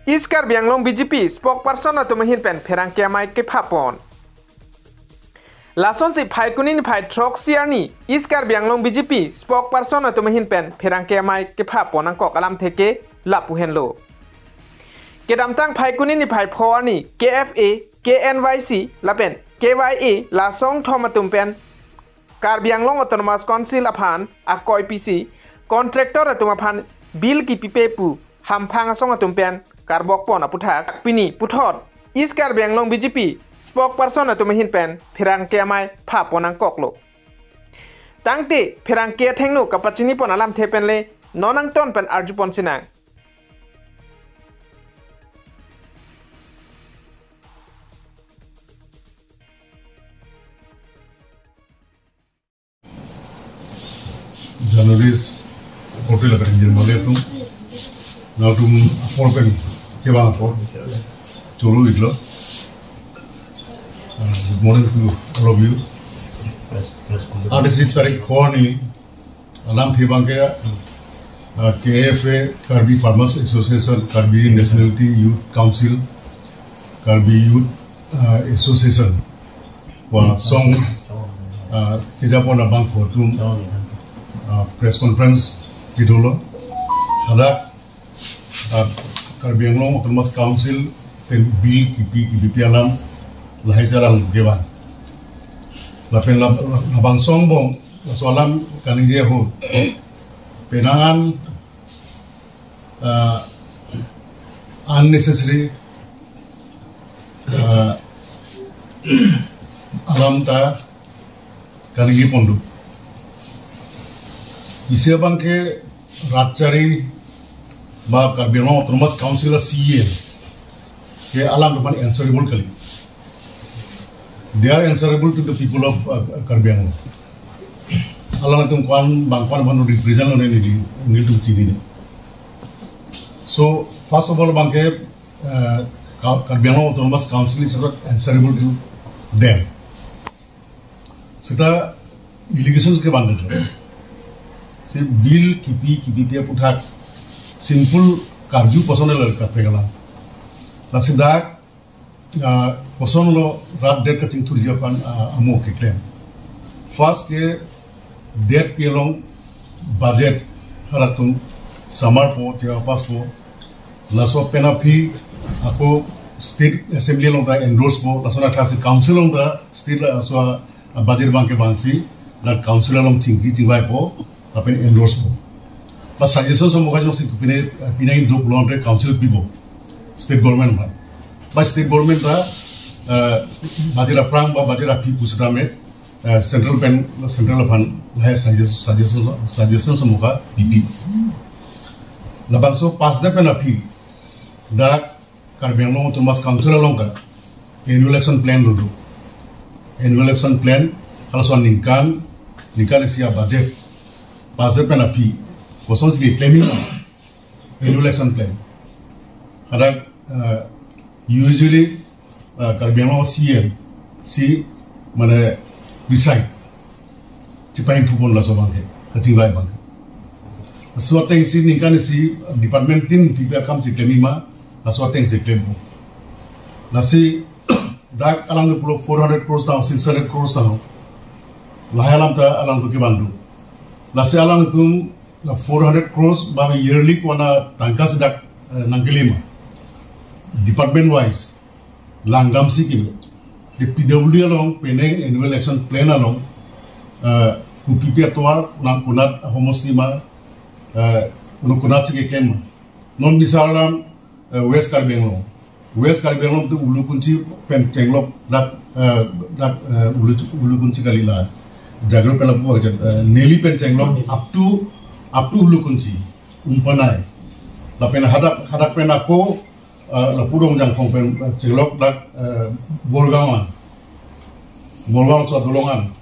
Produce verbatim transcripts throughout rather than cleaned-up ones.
East Karbi Anglong B J P spokesperson atum ahin pen pherangke amei kephapon. Lasonsi Phaikuni niphai throksi arni East Karbi Anglong B J P spokesperson atum ahin pen pherangke amei kephapon angkok alamthe ke lapu henlo. Kedamtang Phaikuni niphai pho arni K F A, K N Y C lapen K Y A la asong thom atum pen Karbi Anglong Autonomous Council aphan akoi pisi contractor atum aphan bill kipipe pu hamphang asong atum pen karbokpon aputhak pini puthot East Karbi Anglong B J P spokesperson atum ahin pen pherangke amei phapon angkoklo. Tangte pherangke athengno kapachinipon alamthe pen le non angton pen arjupon sinang. Journalist portal akan ingjir male atum, nangtum apor pen kevang apor cholo iklo. Uh, good morning to all of you. Adisi tarik pho arni alamthe abangke, uh, K F A, Karbi Farmers Association, Karbi Nationality Youth Council, Karbi Youth, uh, Association pu asong, ah, kejapon abangphu atum, ah, press conference kedolo. Hadak, ah, Karbi Anglong Autonomous Council pen bill kipi kipipe alam lahai si alam kevang. Lapen lab-, labangso angbong, laso alam kaningje ahut, penang an, ah, unnecessary, ah, alam ta kaningje pon do. Isi abangke rat chari ba Karbi Anglong Autonomous Council a C E M ke alam teman answerable kali. They are answerable to the people of, uh, Karbi Anglong. Alangtum ko-an abang ko-an abang represent lo ne neli, nelitum chinine. So, first of all, abangke, uh, Ka-, Karbi Anglong Autonomous Council is not answerable to them. Seta allegations kevang det. Si bill kipi kipipe aputhak simple karju personal kapeklang. Lasi dak, ah, kosonlo rat det kachingthurji aphan, ah, amo keklem. First ke det pi along budget halatum samarpo, chepasspo. Laso pen aphi ako State Assembly along ta endorsepo, laso athak si Council along ta State laso a budget abangke vangsi, la Council along chingki chingvaipo, lapen endorsepo. Ba suggestion ason moka jongsi pine, pine induk longre Council pipo, State Government aphan. Ba State Government ta, eh, budget aphrang ba budget aphi pusitame, eh, Central pen, Central aphan lahai suggestion, suggestion, suggestion ason moka pipi. Labangso pass det pen aphi, dak Karbi Anglong Autonomous Council along ta annual action plan lo do. Annual action plan, halaso aningkan, ningkan isi a budget pass det pen aphi kosonsi keklem ma annual action plan. Hadak, uh, usually, uh, Karbi Anglong C E M si mane recite, chepainthupon laso abangke, kachingvai abangke. Laso atengsi ningkan isi department tin pipe akam si klem ma, laso atengsi klempo. Lasi dak alangtum pulo four hundred crores tang, six hundred crores tang. Lahai alam ta alangtum kevang do. Lasi alangtum la four hundred crores ba yearly ko-an atangka si dak, eh, nangkele ma. Department wise langdamsi keme. Di P W D along penang annual action plan along, eh, kopipi atovar, konat, konat ahomosti ma, eh, kono konatsi keklem ma. Non bisar alam, eh, West Karbi Anglong. West Karbi Anglong tu Ulukunchi pen chenglok dak, eh, dak, eh, Ulu, Ulukunchi kali la. Jagro pen lapu, eh, Neli pen chenglok up to, up to Ulukunchi, Umpanai. Lapen hadak, hadak pen ako, eh, lapu Dongjangphong pen, eh, chenglok dak, eh, Borgaon an. Borgaon so adolong an.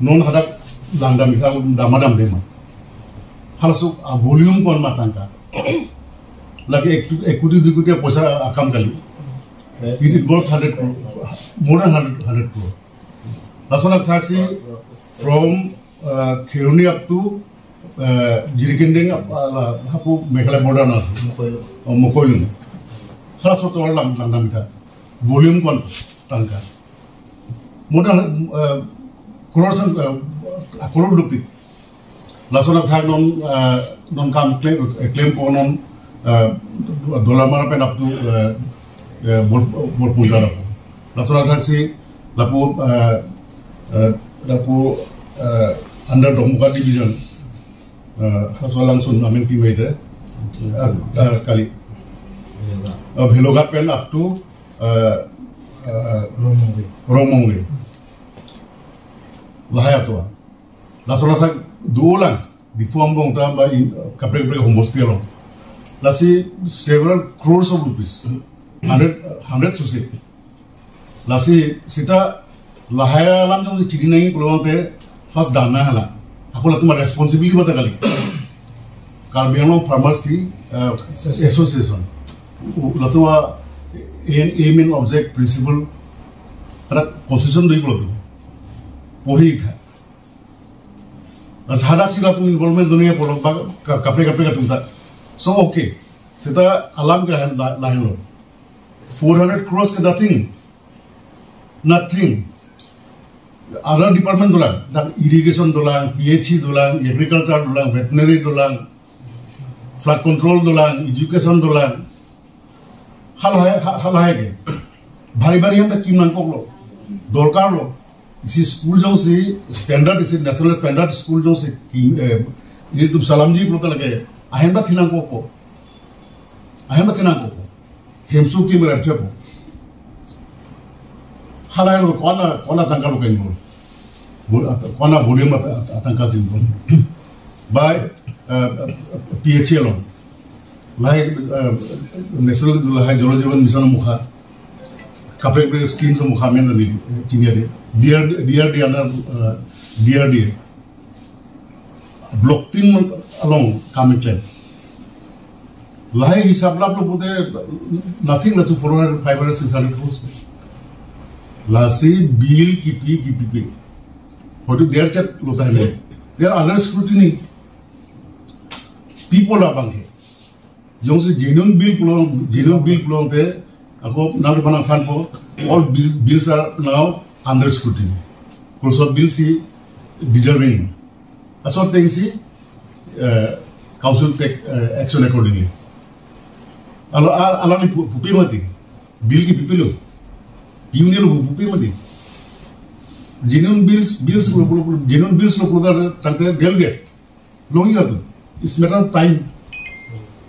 Non hadak langdam isa dam ma damde ma. Halaso a volume ko-an ma tangka. Lake ek, ek koti dui koti apoisa akam kali. It involves hundred crore, more than hundred, hundred crore. Lason athaksi from, uh, Kheroni up to, uh, Jirikinding up, uh, la, hapu Meghalaya border na. Mokoilung. Oh, Mokoilung. Halaso tovar lang langdam ta. Volume ko-an tangka. More than uh, crore san uh, a crore rupees. Lason athak non uh, non kam claim claim ko non uh, Dolamara pen up to uh, uh, Bor- Borpunda lapu. Lason athak si lapu uh, uh, lapu uh, under Dokmoka division uh, Haswa Langsun amen team ite uh, uh, kali uh, Bheloghat pen up to uh, uh, Rongmongve. Lahai atovar. Lason athak dolang Diphu Ambong ta ba in kaprek kaprek homosti along. Lasi several crores of rupees. Hundred hundred susi. Lasi seta lahai alam jong chini nangji pulote first dana hala. Ako latum responsibility mata kali. Karbi Anglong Farmers ki uh, Association. Latum aim, aim and object principle ada constitution do pulote. Pori tha. As hadak si latum involvement dunia pulo ba ka- kaprek kaprek atum ta. So okay. Seta alam ke lahen lahen lo. Four hundred crores ke nothing. Nothing. Other department dolang, dak irrigation dolang, P H E dolang, agriculture dolang, veterinary dolang, flood control dolang, education dolang. Halahai ha- halahai ke. Bhari bhari ahem ta kim nangkoklo. Dorkar lo. Isi school jongsi standard isi national standard school jongsi kim eh, ilitum salamji pulote lake. Ahem ta thi nangkokpo. Ahem ta thi nangkokpo. Hemso kim rap chepo. Halahai lo ko-an ko-an atangka lo ka involve. Vol- at- ko-an volume at- at- atangka si involve. By uh, P H E along. Lahai uh, national lahai Jal Jeevan Mission mukha. Kaprek kaprek schemes mukha men ni chini ade. D R D, D R D under uh, D R D A. Block tin along kam klem. Lahai hisab lap lo pulote nothing less to four hundred, five hundred, six hundred crores. Lasi bill kipi kipi pi. Hoitu der chat lo tahai. They are under scrutiny. People abang ke. Jongsi genuine bill pulo, genuine bill pulote, ako nang mana thanpo, all bill, bills are now under scrutiny. Kurso bill si deserving. Asor thing si uh, council take uh, action accordingly. Alo al- alani pu- pupi mati. Bill kipi pilo. Union lo pupi mati. Genuine bills, bills lo pulo pulo, genuine bills lo pulo tangte delegate. Longji latum. It's matter of time.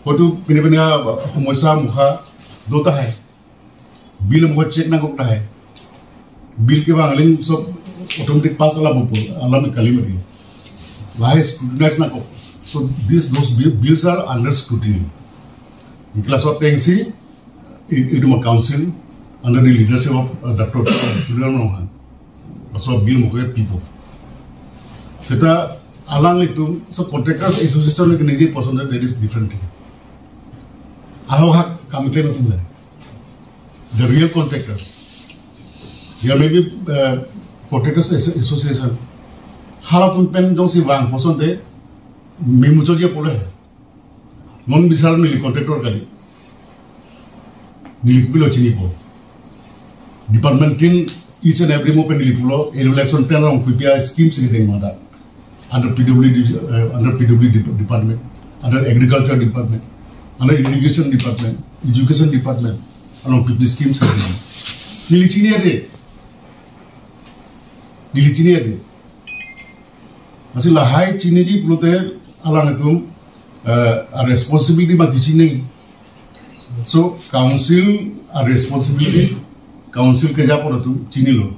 Hoitu pine pine a- homosa mukha do tahai. Bill mukha check nangkok tahai. Bill ke bang aling so automatic pass ala buku, alam kali mati. Lahai scrutinize nangkok. So these those bill- bills are under scrutiny. Class of thing si, it, it my council under the leadership of uh, Doctor Tuliram Ronghang. So bill mukha people. Seta alanglitum, so contractors association ke niji person, that is different thing. Ahok hak kam klem atum le. The real contractors. There may be uh, contractors Asso- association. Halatum pen jongsi vang person te mimucho je pole. Non bisar neli contractor kali. Neli kopilo chinipo. Department tin each and every mo pen neli pulo annual election pen along P P I schemes ni deng mada. Under P W D, uh, under P W D department, under agriculture department, under irrigation department, education department, along P P schemes ni deng. Neli chini ade. Neli chini ade. Lasi lahai chiniji pulote alanglitum uh, a responsibility mati chini. So council a responsibility, council keja apor atum chinilo.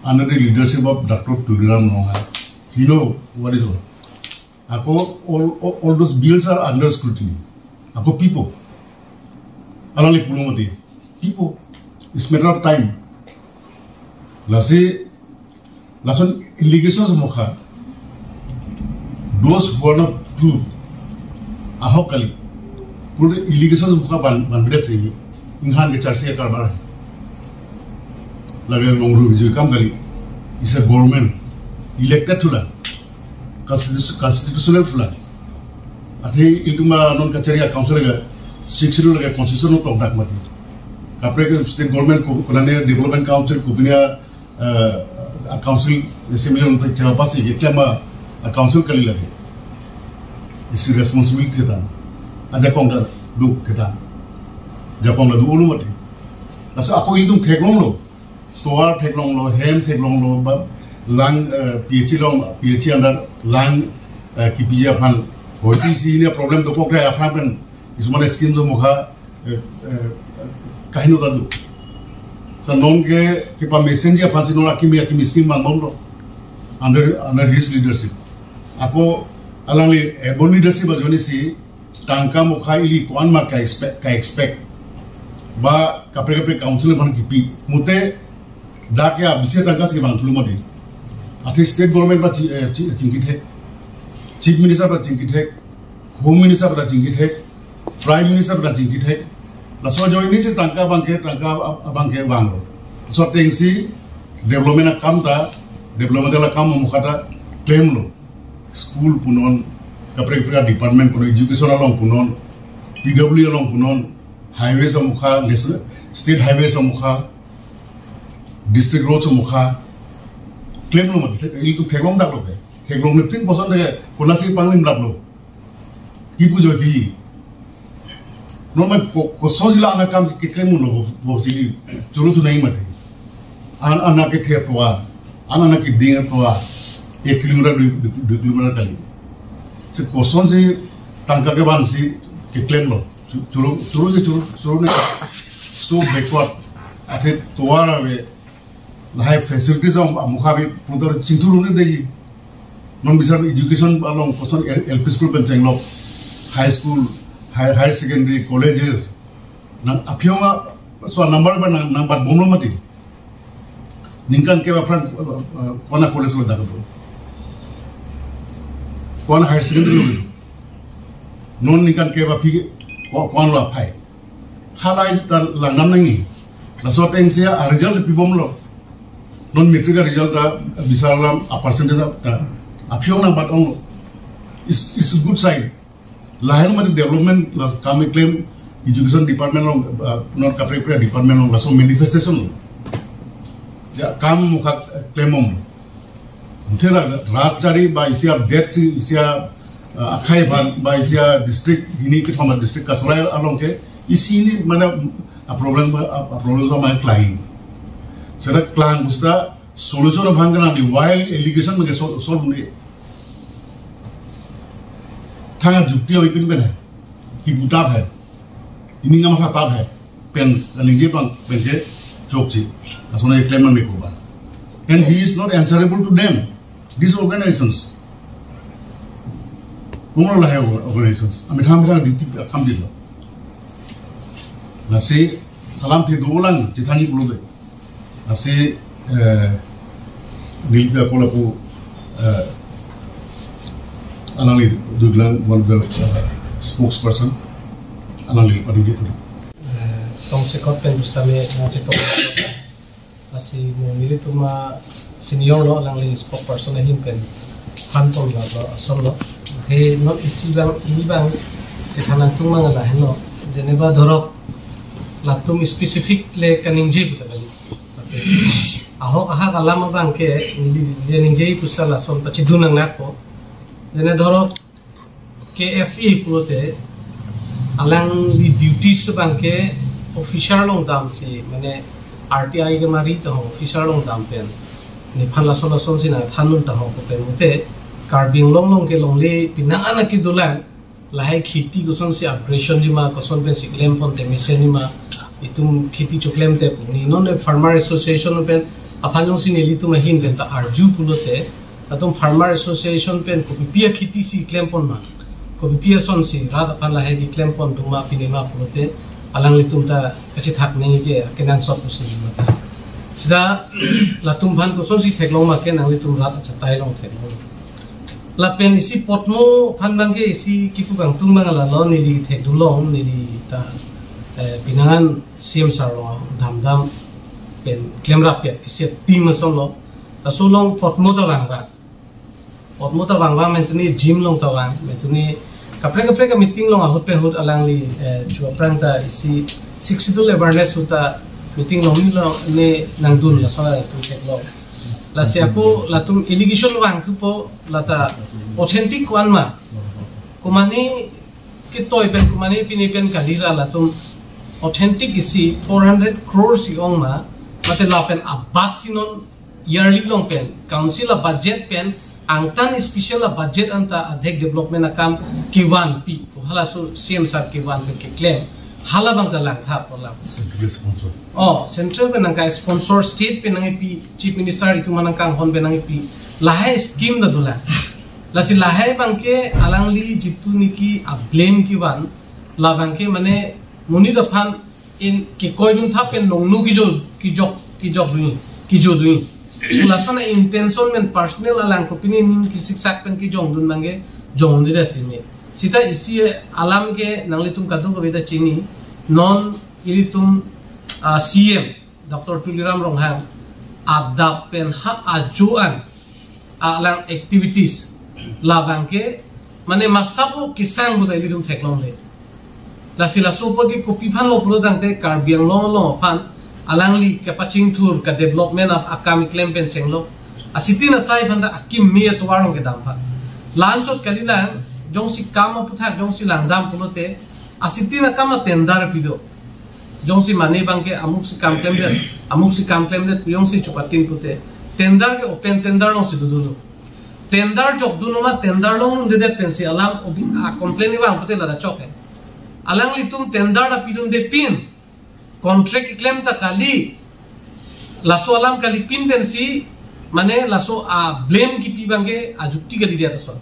Under the leadership of Doctor Tuliram Ronghang. He know what is what. Ako all, all, all those bills are under scrutiny. Ako people. Alangli pulo mati. People. It's matter of time. Lasi lason allegations mukha. Those who are not true. Ahok kali. Pura allegations mukha ban ban bidat sini. Inghan ke charsi karbar. Lage longru ju kam kali. Is a government elected thula. Constitu- constitutional thula. Athe itum a non kachari a council ga Sixth Schedule ke constitution along tokdak mati. Kaprek state government ko, konane development council ko punya, eh, a council assembly along ta chapa si keklem a council kali lagi. Isi responsibility ta. Ajakong ta do kita. Jakong ta do ulu mati. Laso ako ilitum theklonglo. Tovar theklonglo, hem theklonglo, ba lang, eh, P H E along, P H E under lang, eh, kipiji aphan. Hoiti isi ini problem dokok re aphan pen. Ismane scheme jo mukha, eh, eh, kaheno ta do. Sa non ke kepa messenger aphan si non akimi akimi scheme vanglo. Under, under his leadership. Ako alangli able leadership ajoine si tangka mukha ili ko-an ma ka-expect, ka-expect. Ba kaprek kaprek council aphan kipi. Mute dak ya bisi tangka si vangthulo mati. Athe state government ba chi-, eh, chi-, chingkithek. Chief Minister ba chingkithek. Home Minister ba chingkithek. Prime Minister ba chingkithek. Laso ajoine si tangka abangke, tangka ab-, abangke vanglo. Laso ateng si development akam ta, development akam mukha ta klemlo. School punon, kaprek kaprek department punon, education along punon, P W D along punon, highways amukha, national, state highways amukha, district roads amukha, klemlo mati, ilitum theklongdaklo ke. Theklongle pin poson ke, konasi panglim daklo. Kipu jo ki. Normal ko, kosonsi la ana kam keklem lo, bo, bo si churu tu nahi mati. An, ana kethe tovar, an, ana keding tovar, ek kilometer, dui, dui, dui kilometer kali. Si kosonsi tangka kevansi keklemlo. Chu-, churu, churu si churu, churu ne. So backward. Athe tovar ave, lahai facilities am-, amukha bi putar chingthur un-e detji. Non bisar education along koson L-, L P school pen chenglok, high school, high, higher secondary, colleges. Nang aphi-ong a, so number ba nang, nangbatbomlo mati. Ningkan kep aphrang, uh, uh, ko-an a college lo dak do. Ko-an a higher secondary lo do. Non ningkan kep aphi, ko-, ko-an lo aphai. Halahai ta langdam nangji. Laso ateng si a result pibomlo. Non matric a result ta bisar alam a percentage ta aphi-ong nangbat-onglo. It's, it's a good sign. Lahai mati development la kam keklem education department along, uh, non kaprek kaprek department along laso manifestation lo. Ya kam mukha, eh, klembom. Muthe la rat chari ba isi a det si isi a, uh, akhai ba, ba isi a district hini kethom a district kasolai along ke isi ini mane a problem ba, a, a problem ba mane klai. Seta klang pusi ta solution abang ke nangji, while allegation mane sol-, solve ne. Thang a jukti oi pin pen hai. Kipu tap hai. Ini ngam tap hai. Pen, kaningje abang, pen ke chokche. Asona ye claim nangji ko ba. And he is not answerable to them. These organizations. Kung lo lahai organizations. Ami tham tham di tip kam di lo. Lasi, alamthe dolang, chethani pulo de. Lasi, eh, nelipi ako lapu, eh, alangli duglang one of the, eh, spokesperson, alangli paningje tu. Eh, tongsekot pen bustami, mo chetok. Lasi mo nelitum a senior lo alangli spokesperson ahin pen thanpon lo, lo, ason lo. He non isi abang, ini abang, kethan nangtum abang lahenlo. Jeneba dhorok latum specific le kaningje puta kali. Ahok ahak alam abang ke neli, neli ningje pusi lason pachidun nangnat po. Jene dhorok K F A pulote alangli duties abang ke officer along damsi, mane R T I kemari ta ho officer along dam pen. Nephan lason lason si nangthan un ta ho ko pen mute Karbi Anglong along ke longle pinang anak kedolang. Lahai kheti kosonsi upgradation ji ma, koson pensi klempon te mesen ji ma, itum kheti choklemte pu. Ni non farmer association pen aphan jongsi nelitum ahin pen ta arju pulote, latum farmer association pen kopi pi akheti si klempon ma, kopi pi asonsi rat aphan lahai keklempon dun ma pine ma pulote, alanglitum ta kachethak nangji ke kenangsot pusi ma ta. Seta latum aphan kosonsi theklong ma ke nanglitum rat achatai along theklong. Lapen isi potmo aphan abang ke isi kipu kangtung abang lalo, neli thekdunlong, neli ta, eh, pinangan C M sir along damdam pen klemrap ya isi team ason lo. Laso along potmo ta vangvang. Potmo ta vangvang, mentuni gym along ta vang, mentuni Kaprek kaprek a meeting along ahut pen ahut alangli, eh, chu aphrang ta isi Sixth Schedule awareness ahut ta meeting along ni lo ne nangdun lason atum theklong. Lasi ako latum allegation vangthupo, lata authentic ko-an ma. Komane ketoi pen, komane pine pen kalira, latum authentic isi four hundred crore si ong ma, mate lapen abat si non yearly along pen, council a budget pen, angtan special a budget anta adhek development akam kevanpi, ko halaso C M sir kevan pen keklem, hala abang ta langtha ko lang. Central sponsor. Oh, central pen nangka sponsor, state pen nangpi, chief minister itum nangkanghon pen nangpi, lahai scheme ta dolang. Lasi lahai abangke alangli jitu niki a blame kevan, la abangke mane monit aphan in kekoidun thap pen nongnu kejo, kejok, kejok dun, kejo dun. Lason a intention pen personal alang kopine ning kesiksak pen kejongdun abangke jongdun da sime. Sita isi alam ke nanglitum kadokave ta chini, non ilitum, ah, C M Doctor Tuliram Ronghang adap pen ha ajo an alang activities la abangke mane masapo kisang buta ilitum theklongle. Lasi laso apot ke kopi aphan lo pulo tangte Karbi Anglong along aphan alangli kapachingthur ka development a, akam keklem pen chenglo. Asitin asai aphan ta akimi atovar along kedam aphan. La-anchot kalilang, jongsi kam aputhak jongsi langdam pulote asitin akam a tender pi do. Jongsi mane abangke amuk si kam klemdet, amuk si kam klemdet, jongsi chupatin pute. Tender ke open tender alongsi dodunlo. Tender jokdunlo ma, tender longdedet pensi alam obi-, a complain vang pute lata chok he. Alanglitum tender ta pidunde pin. Contract keklem ta kali. Laso alam kalipin pensi, mane laso a blame kipi abangke ajukti kalidet ason.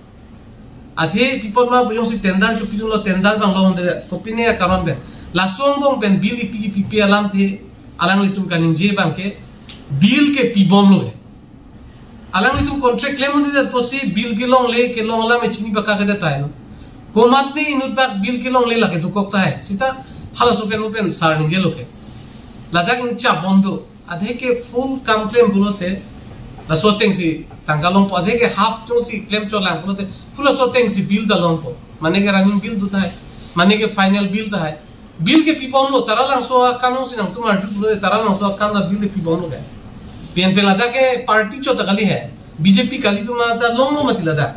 Athe pi apot ma jongsi tender chopidunlo, tender abang longde, kopine akaron pen. Laso angbong pen bill ipi kipipe alamthe alanglitum kaningje abangke bill ke pibomlo he. Alanglitum contract klemdunde apotsi bill kelongle kelong alam e chini baka kedet tahai no. Komatne inut bak bill kelongle lake dokok tahai. Sita halaso pen open sir ningjelo ke. Ladak ingcha bom do. Adhe ke full kam klem pulote, laso atengsi tangka longpo, adhe ke half jongsi klem cholang pulote, full laso atengsi bill ta longpo. Mane ke running bill do tahai, mane ke final bill tahai. Bill ke pibomlo, Taralangso akam jongsi nangtum arju pulote, Taralangso akam ta bill ke pibomlo ke. Pi an pen ladak ke party chot ta kali he, B J P kali atum ta longlo mati ladak.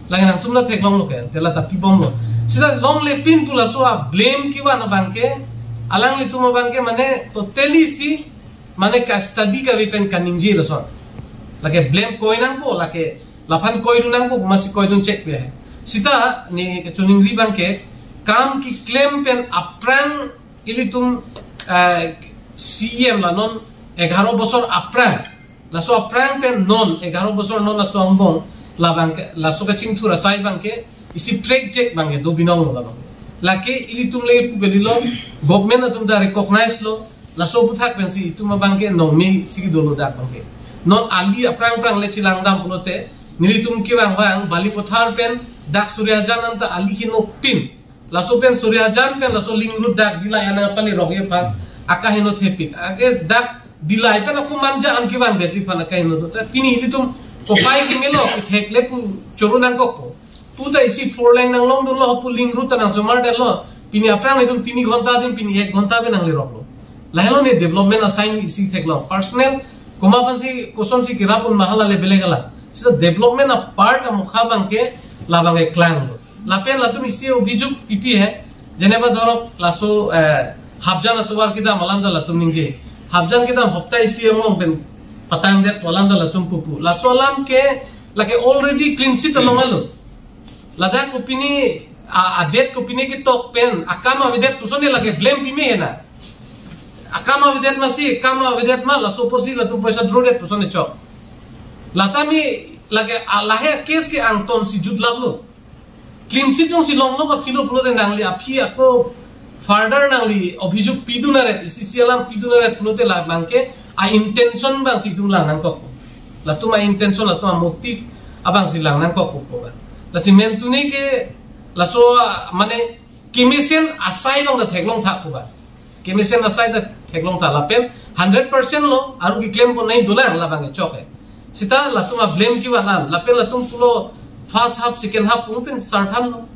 Lake nangtum ta theklonglo ke, te lata pibomlo. Sita longle pin pu laso a blame kevan abangke, alanglitum abangke mane totally si, mane ka study kave pen kaningje lason. Lake blame koi nangpo, lake laphan koidun nangpo, masi koidun chekpe. Sita ne kachiningri abangke, kam keklem pen aphrang ilitum, eh, C M la non egharo bosor aphrang. Laso aphrang pen non, egharo bosor non laso angbong, labang ke, laso kachingthur asai abangke, isi prek jek abangke, do binong lo labang. Lake ilitum le pu kalilo, government atum ta recognize lo, laso aputhak pensi itum abangke nongme si dolo dak abangke. Non ali aphrang aphrang le chelangdam pulote, nelitum kevang vang, Balipathar pen, dak Suryajan anta ali kino pin, laso pen Suryajan pen laso link road dak Dillai anang pali rok ye phan akaheno thepik. Ake dak Dillai pen ako Manja an kevang detji phan akaheno do. Ta pini ilitum kopai kimelo kethek le pu choro nangkokpo. Pu ta isi four lane nanglongdunlo pu link road ta nangsomar detlo. Pini aphrang itum tini ghonta din pini ek ghonta pen nangleroklo. Lahelo ne development asai isi theklong. Personal komat aphansi kosonsi kerap un ma hala le beleg ala. Sita development apart amokha abangke labang eklanglo. Lapen latum isi obhijuk pipi he, jeneba dhorok laso, eh, Hapjan atovar kedam alam ta latum ningje. Hapjan kedam hopta isi angbong pen patangdet alam ta latum pupu. Laso alam ke lake already clean sheet along alo. Ladak kopine, a, adet kopine ketok pen, akam avedet puson ne lake blame pime he na. Akam avedet masi, akam avedet ma, laso apotsi latum poisa drodet puson ne chok. Lata mi lake, a, lahai case ke angton si jutlaplo. Clean sheet jongsi longlo ka philo pulote nangli aphi ako further nangli obhijuk pidun aret, isi isi alam pidun aret pulote labangke a intention abangsi itum lang nangkok. Latum a intention, latum a motive abangsi lang nangkok ko ba. Lasi mentune ke laso, ah, mane kemesen asai abang ta theklong thak ko ba. Kemesen asai ta theklong thak lapen hundred percent lo, aru keklem ponnai dolang labang chok he. Sita latum a blame kevan an, lapen latum pulo first half, second half, pu pen sar thanlo.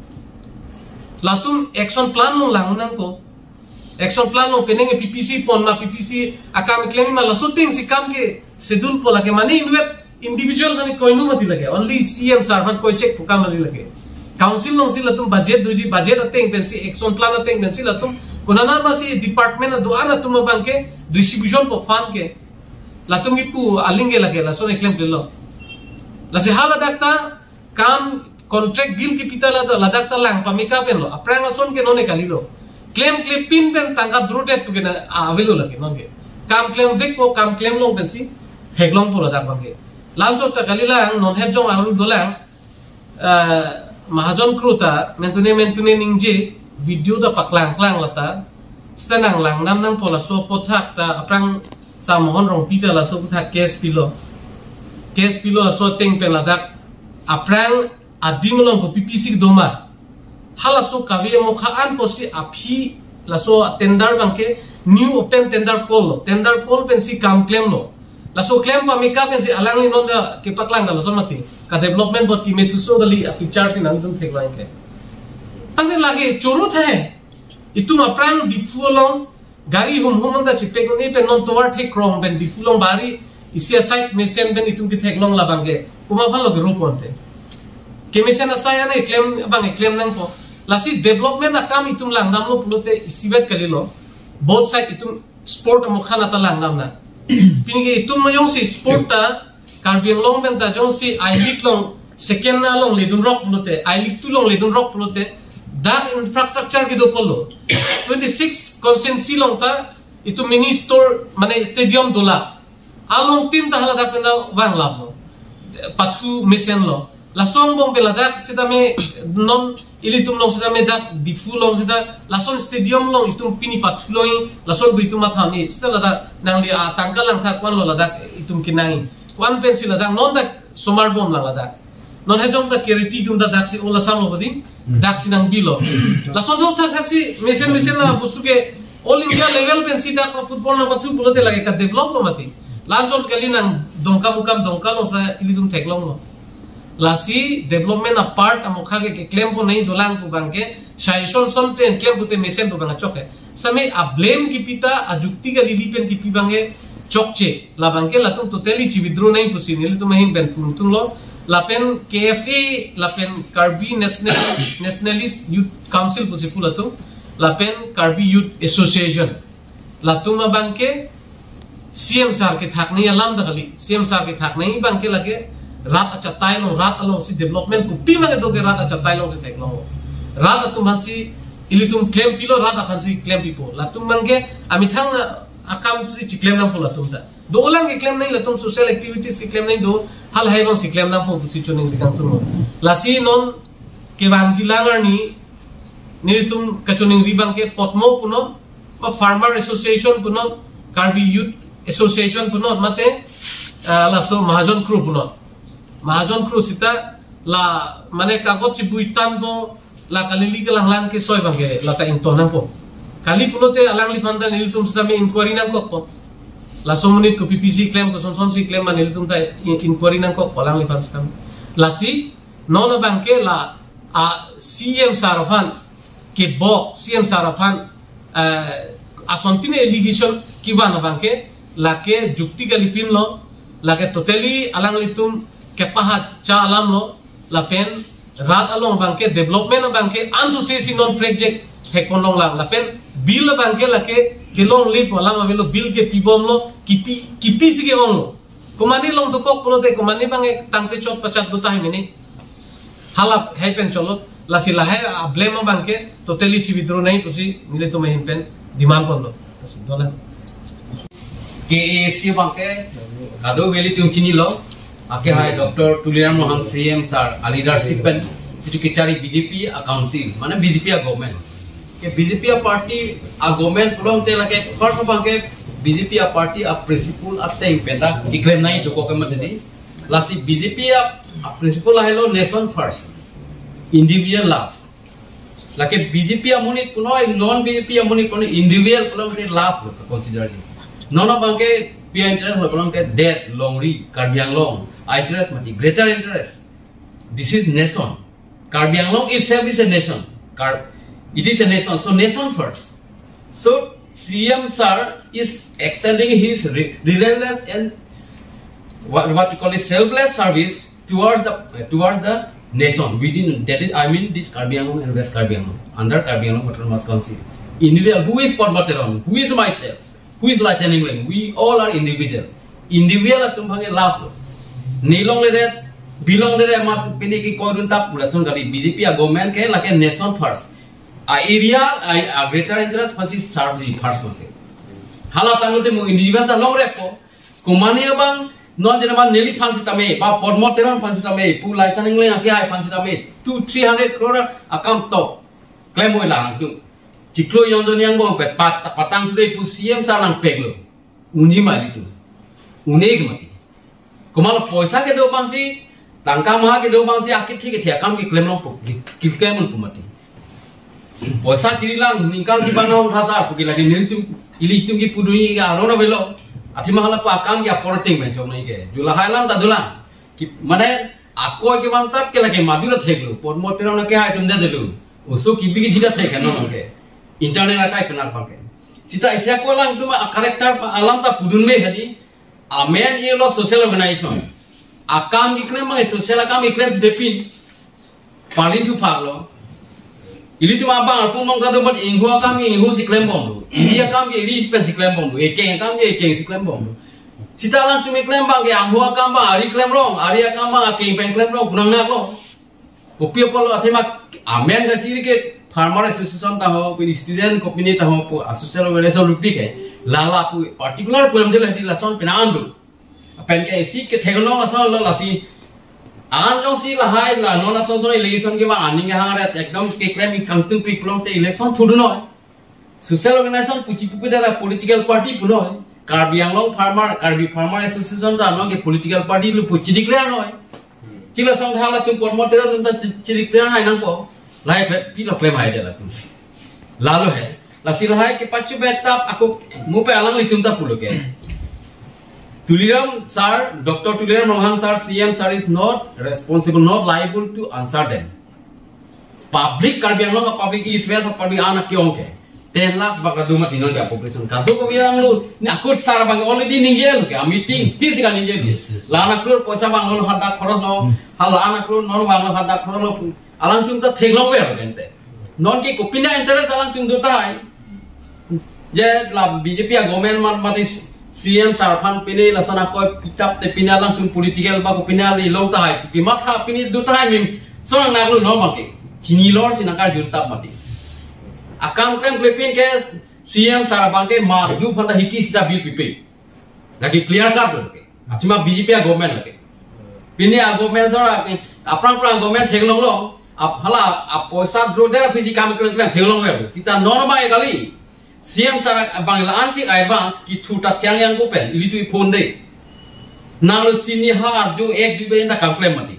Latum action plan along lang nangpo. Action plan along penang P P C pon ma, P P C akam klem ma, laso atengsi kam ke schedule po. Lake mane inwet individual kani koinu mati lake. Only C M sir aphan koi chek pu kam mati lake. Council alongsi latum budget doji, budget ateng pensi, action plan ateng pensi latum konat ma si department do-an atum abangke distribution po fund ke. Latum kipu aling ke lake, laso eklem klelo. Lasi haladak ta kam contract deal kipi ta ladak, ladak ta lang pame ka penlo. Aphrang ason ke non e kalilo. Klem klepin pen tangka drodet pu ke na avelo lake non ke. Kam klemvekpo, kam klemlong pensi theklongpo ladak abangke. La-anchot ta kalilang, non het jong aru dolang. Ah, Mahajon Kro ta mentune mentune ningje, video ta paklang klang lata. Sita nang lang nam nangpo, laso aphuthak ta aphrang ta Mohon Rongpi ta laso aphuthak case pilo. Case pilo, laso ateng pen ladak aphrang adim along ko P P C do ma. Halaso kave amokha an pusi aphi laso tender abangke new open tender call lo. Tender call pensi kam klemlo. Laso klem pame ka pensi alangli non ta kepaklang ta lason mati. Ka development body methuso kali a picture si nangtum theklong ke. Tangte lake choro the. Itum aphrang Diphu along gari hum hum anta chipek un-e pen non tovar thekrong pen Diphu along bari isi a-site mesen pen itum ketheklong labangke. Komat aphanlo kerup ponte. Kemesen asai an eklem abang eklem nangpo. Lasi development akam itum lang damlo pulote isivet kalilo. Both side itum sport amokha an ta lang dam nang. Pini ke itum jongsi sport ta Karbi Anglong pen ta jongsi I-League along second along ledun rok pulote, I-League two along ledun rok pulote, dak infrastructure kedo pulo. Twenty-six constituency along ta itum mini store mane stadium dolang. Along tin ta haladak pen ta vang lap lo. Pathu mesen lo. Laso angbong pen ladak sitame non ilitum along sitame dak Diphu along sita lason stadium along itum pini pathu longji, lason pu itum matha un-e, sita ladak nangli atangka langtha ko-anlo ladak itum kenangji. Ko-an pensi ladak non dak somar bom lang ladak. Non hejong ta kiriti itum ta daksi ola samlo boding, daksi nangbilo. Lason thok thak thaksi mesen mesen la bostu ke All India level pensi dak football nangpathu pulote lake ka develop lo mati. La-anchot kali nang Dongkamukam, Dongka alongsi ilitum theklonglo. Lasi development apart amokha ke keklem ponnangji dolang pu abangke, suggestion son pen klem pute mesen pu abang achok he. Sitame a-blame kipi ta, ajukti kalili pen kipi abangke chokche. Labangke latum totally chi-withdraw nangji pusi nelitum ahin pen pulungtunglo. Lapen K F A, lapen Karbi National, Nationalist Youth Council pusi pu latum, lapen Karbi Youth Association. Latum abangke C M sir kethak nangji alam ta kali. C M sir kethak nangji abangke lake rat achatai along, rat alongsi development kopi ma kedo ke rat achatai alongsi theklong. Rat atum aphansi ilitum klempilo, rat aphansi klempipo. Latum abangke amethang akamsi chiklem nangpo latum ta. Dolang keklem nangji, latum social activities keklem nangji do, halahai abangsi klem nangpo pusi choningri kangtung. Lasi non kevangji lang arni nelitum kachoningri abangke Podmo punon, ba Farmer Association punon, Karbi Youth Association punon, mate, ah, laso Mahajon Kro punon. Mahajon Kro sita la mane kagot chibui tangpo, la kalili kelang lang kesoi abangke lata ington nangpo. Kali pulote alangliphan ta nelitum sitame inquiry nangkokpo. Laso amonit ko P P C klem, koson sonsi klem ma nelitum ta in-, inquiry nangkokpo alangliphan sitame. Lasi non abangke la a C M sir aphan kebok, C M sir aphan, eh, asontin allegation kevan abangke lake jukti kalipinlo, lake totally alanglitum kepahacha alamlo, lapen rat along abangke development abangke ansusi si non project thekpon longlang, lapen bill abangke lake kelongle pu alam avelo, bill kepibomlo, kipi, kipisi ke-onglo. Komane along dokok pulote, komane abangke tangte chot pachat do tahai mene. Halahai pen cholo, lasi lahai a-blame abangke totally chi-withdraw nangji pusi nelitum ahin pen demand ponlo. Lasi dolang. K A A C abangke kadokave ilitum chinilo, akehai Doctor Tuliram Ronghang C M sir a-leadership pen itum kechari B J P a-council, mane B J P a-government. Ke B J P a-party a-government pulote lake first abangke B J P a-party a-principle ateng pen ta keklem nangji dokok ke mati di. Lasi B J P a, a-principle lahelo nation first, individual last. Lake B J P amonit punoi, non B J P amonit punoi, individual pulote last lo consider ji. Non abangke pi a-interest lo pulote det, longri, Karbi Anglong a-interest mati, greater interest. This is nation. Karbi Anglong itself is a nation. Kar-, It is a nation. So nation first. So C M sir is extending his re- relentless and what, what you call it, selfless service towards the towards the nation within, that is, I mean, this Karbi Anglong and West Karbi Anglong, under Karbi Anglong Autonomous Council. Individual, who is Padma Teron, who is myself, who is Lachaning Leng, we all are individual. Individual atum aphan ke last lo. Nilongle det, bilongle det, mat pini ke koidun tap pura sun kali. B J P a government ke lake nation first. A area, a, a greater interest pasi serve ji first mate. Hala tangte mo individual ta longrepo. Komane abang non jena man neli aphan sitame, ba Padma Teron aphan sitame, pu Lachaning Leng akehai aphan sitame, two three hundred crore akam tok klem oi lang tu. Chiklo yon don yang bo pet pat patang tu de pu C M sir nangpek lo. Unji mali tu. Une ke mati. Komat lo poisa kedo abangsi, tangka maha kedo abangsi, akit thik thik akam keklem longpo, keklem longpo mati. Poisa chiri lang, ningkan si bang nong thasa, puki lagi nelitum, ilitum kipudun ke arona avelo. Athema hala pa akam ke apor ting men chom nai ke. Ju lahai alam ta dolang. Ki, mane, akoi kevang tap ke lake madu ta thek lo, Padma Teron akehai atum det lo. Oso kibi kithita thek non ke. Internet akai penak bang ke. Sita isi ako alangtum a character alam ta pudun me hadi. Amen ilo social organization. Akam keklem bang social akam keklem depin. Paling tu phak lo. Ilitum abang arpung mong kado mat ingho akam ingho si klem bomlo. Iri akam iri pen si klem bomlo. Ekeng akam ekeng si klem bomlo. Sita alangtum keklem bang ke angho akam bang ari klem rong, ari akam bang akeng pen klem rong, kunang nak lo. Kopi apot lo athema amen kachiri ke farmer association ta ho, pu student kopine ta ho, pu a social organization rupi ke. Lala pu particular pu em jela di lason pina andu. Pen ke isi ke thek nong lason lo lasi. An jongsi lahai la non lason son election ke bang aning hang ret ekdom keklem kangtung pi pulote election thudun noi. Social organization puchi pupi dara political party pu noi. Karbi Anglong Farmer, Karbi Farmer Association ta non ke political party lo puchi declare noi. Chila song hala tum Padma Teron atum ta chi- chi declare hai nangpo. Lahai pe pi lo klem hai de latum. Lalo hai. Lasi lahai ke pachu betap ako mo pe alanglitum ta pulo ke. Tuliram sir, Doctor Tuliram Ronghang sir, C M sir is not responsible, not liable to answer them. Public Karbi Anglong public East West public anak ke ong ke. Ten lakh bak radu mati non dia population. Kado ko bilang lo. Ni akut sar bang already ningje lo ke. A meeting. Tisi ka ningje lo. Yes, yes. Lana klur poisa bang lo hadak khoros lo. Hala anak klur non bang lo hadak khoros lo. Alangtum ta theklong ver gente. Non ke kopine interest alangtum do tahai. Je la B J P a government man mati C M sir aphan pine lason akoi pitap te pine alangtum political ba kopine ali long tahai. Ki matha pine do tahai mim. Sonang naglu no bangke. Chini lor si nangkar jun tap mati. Akam klem klepin ke C M sir bangke ma du phanta hiki sita bill pipe. Lagi clear cut lo ke. Athema B J P a government lake. Pine a government sora ke, aphrang phrang government theklong lo. Ap hala a poisa draw der pisi kam klem klem theklong lo. Sita non ba kali. C M sir bang la ansi advance ki thu ta chang yang ko pen. Ili tu phone de. Nalo sini ha ju ek dui baje ta kam klem mati.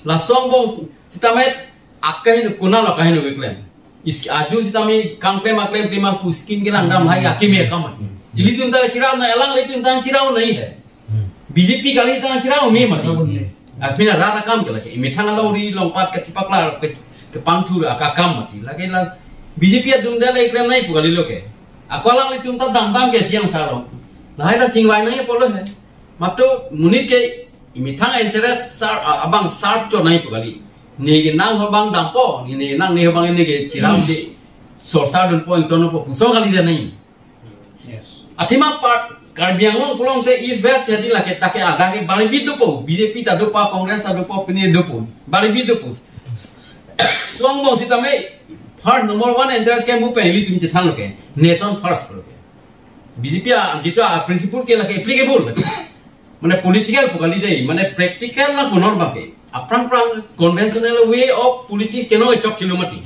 Lason bong sita met akahin kuna lo kahin keklem. Is aju sitame kam klem aklem klem pu scheme kelang dam hai akimi akam mati. Ilitum ta chirau na elang ilitum ta chirau nai hai. B J P kali ta chirau me mati. Apina rara kam ke lake. Imethang alori longpat kachipaklar ke kepangthur akam mati. Lake la B J P atum dale klem nai pu kali lo ke. Ako alanglitum ta dam dam ke siang salong. Lahai ta chingvai nai pulo hai. Mato monit ke imethang interest sar a- abang sar cho nai pu kali. Ne ke nang ho bang dampo, ne ne nang ne ho bang ne ke chiram de. Sorsa dunpo ingtonpo puson kali de nai. Yes. Athema par Karbi Anglong pulote East West ke di lake take ada ke bari bidupo, B J P ta dopo, Congress ta dopo, pine dopo. Bari bidupo. Suang bong sitame first number one interest ke mo pe ilitum chethang ke. Nation first ke. B J P a jitu a principle ke lake applicable. Mane political pu kali dei, mane practical na konon bangke. Aphrang phrang conventional way of politics ke no chok chilo mati.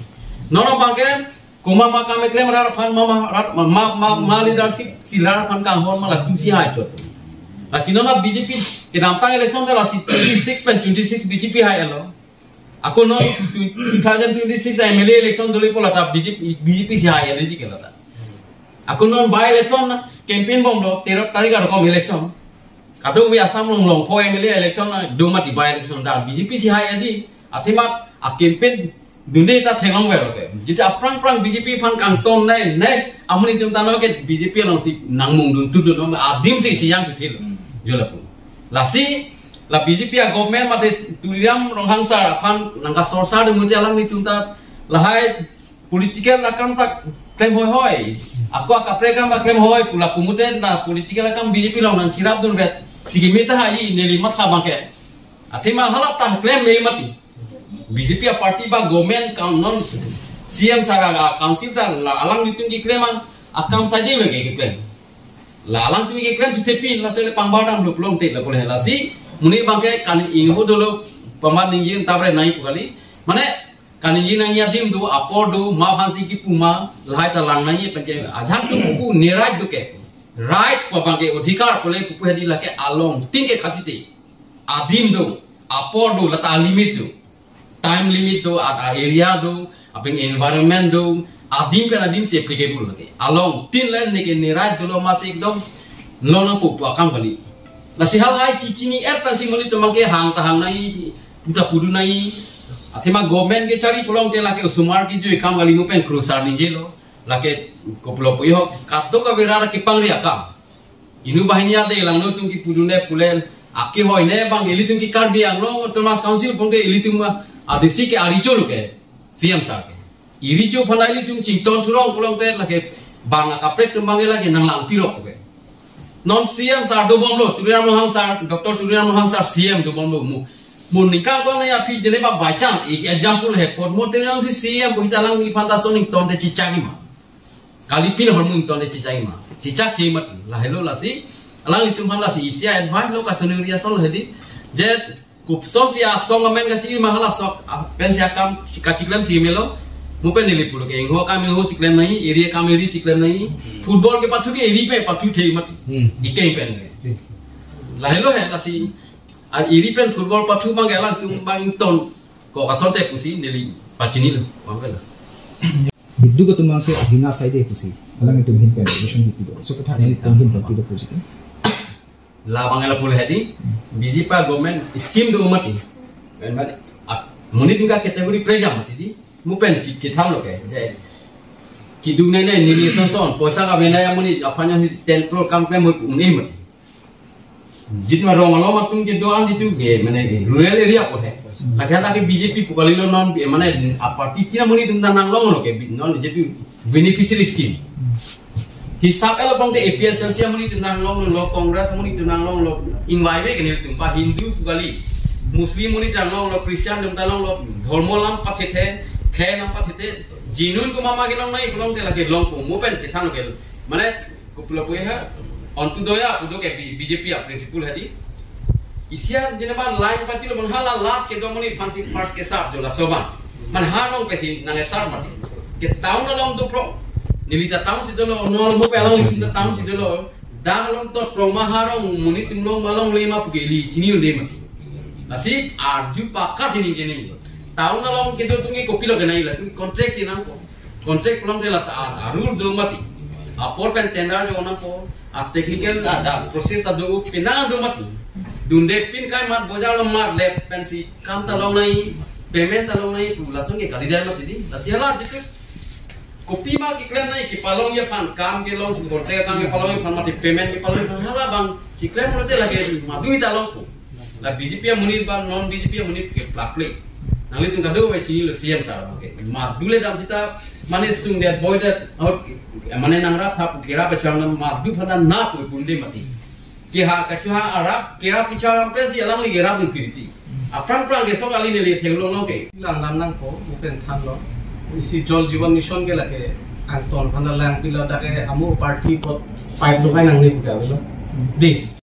Nono bangke, koma ma kam eklem rar phan ma ma rat ma ma ma, ma leadership si rar phan kanghon ma latum si hai chot. Lasi nono B J P kedamtang election ta lasi twenty six pen twenty six B J P hai elo. Ako non two thousand twenty six M L A election doli pola ta B J P, B J P si hai eleji ke lata. Ako non by election na campaign bom do tero tarik arokom election. Kadokave Assam along longpo M L A election na do mati by election ta B J P si hai aji. Athema a campaign Dunde ta theklong ver ke. Jiti aphrang phrang B J P aphan kangton nai nai amonit atum ta no ke B J P alongsi nangmung dun tu dun adim si siyang tu thil. Hmm. Jo lapu. Lasi la B J P a government mate Tuliram Ronghang sir aphan nangkasorsar dun mate alanglitum ta lahai political akam ta klem hoi hoi. Ako akaprek akam ta klem hoi pu lapu mate na political akam B J P along nangchirap dun vet. Sigi mita hai neli matha abang ke. Athema hala ta klem me mati. B J P a party ba government kam non C M sir a council ta la alanglitum keklem an akam saje me keklem. La alangtum keklem tu thepin la sele pangbar dam lo pulote lapu le lasi monit abang ke kan ingho dolo pamar ningje ta bre nai pu kali. Mane kan ingje nangji adim do apor do ma aphansi kipu ma lahai ta lang nangji pen ke ajak tu pu nerai do ke. Right pu abang ke odhikar pule pu pu hedi lake alongtin ke khatiti. Adim do, apor do, lata limit do. Time limit do, a, a area do, abang environment do, adim kan adim si applicable lake. Alongtin le neke nerai dolo masi ekdom lo nangpu pu akam kali. Lasi halahai chi chini-et pensi monit atum abang ke hang ta hang nai, pu ta pu dun nai. Athema government kechari pulote lake osomar kejui akam kali mo pen krusar ningje lo. Lake kopilo pu ihok kadokave rat kepangri akam. Inut banghini ade langno atum kipu dun ne pule ake hoi ne abang ilitum ke Karbi Anglong Autonomous Council pon ke ilitum a district ke arecho lo ke C M sir ke. Arecho aphan ilitum chington thurong pulote lake bang akaprek atum abang lake nanglang pirok ke. Non C M sir dobom lo, Tuliram Ronghang sir, Doctor Tuliram Ronghang sir C M dobom lo mu. Mu ningkan ko na ya phi jene ba by chance, ek example he, pot mo Tuliram si C M ko hita alangliphan ta son ington te chichak ma. Kali pin hormu ington te chichak ma. Chichak chi mati. Lahelo lasi, alanglitum aphan lasi isi advice lo kasunu ria son hedi. Je kupsong si asong amen kachiri ma hala sok, a, pensi akam si kachiklem si melo. Mo pen neli pulo ke ingho akam ingho si klem nai, eri akam eri si klem nai. Hmm. Football kepathu ke eri pen pathu the mati. Hmm. Ikeng pen. Hmm. Lahelo he lasi. Ar eri pen football pathu abang ke alangtum abang ington. Ko kasonte pusi neli pachini lo. Abang ke la. Biddu atum abang ke ahina saide pusi. Alanglitum ahin pen vision di pido. So ketha alanglitum ahin pen pido pusi. Labang ela pule hedi, B J P government scheme do mati. Kan mati, ah, monit atum ke category preja mati di, mo pen chi-, chithan lo ke, je. Kidung ne ne nini son son, poisa ka bena ya monit, aphan ya si ten crore kam klem mo un-e mati. Jit ma rong along atum ke do-an jitu ke, mane ke, rural area ko he. Lake ta ke B J P pu kali lo non, mane, a party tina monit atum ta nanglong lo ke, non jitu beneficiary scheme. Hisap elo pangte A P H L C amonit atum nanglong lo, Congress amonit atum nanglong lo, ingvai ve ke nelitum pa Hindu pu kali, Muslim amonit atum nanglong lo, Christian atum ta long lo, dhormo alam pathethe, the alam pathethe, jinun ko mama ke long nai, long te lake long ko, mo pen chethan ke, mane, kopilo pu ha, Antyodaya pu do ke B-, B J P a principle hedi. Isi a jene ba line pati lo bang hala last kedo amonit aphansi first kesap jo laso abang. Mane ha rong pensi nang esap mati. Ke town along do pro. Neli ta town si dolo, non mo pe along neli ta town si dolo. Dak along to pro ma ha rong monit atum long ma longle ma pu ke ili chini unde mati. Lasi arju pakas ini jene. Town along kedo atum ke kopilo ke nai latum contract si nangpo. Contract pulote la ta a, a rule do mati. Apor pen tender jo nangpo. A technical a, a process ta do pina do mati. Dunde pin kai mat bojar lo mat lep pensi kam ta long nai, payment ta long nai pu lason ke kali dai mati di. Lasi hala jitu. Kopima keklem nai kepalongji aphan, kam kelong, contract akam kepalongji aphan mati, payment kepalongji aphan hala abang chiklem lote lake madu ta longpo. La B J P amonit ba non B J P amonit ke plak plek. Nanglitum kadokave chini lo C M sir abang ke. Madu le dam sita mane sung det boi det out, mane nangrap thap kerap achang nam madu phata na pui punde mati. Ke ha kachu ha arap kerap ichang pe si alangli kerap ni piriti. Aphrang phrang ke sok ali neli theklong lo ke. Lang lam nangpo, mo pen than lo. Isi Jal Jeevan Mission ke lake angton aphan lang pilo dak ke amu party pot pipe lo kai nangne pu ka lo. Di.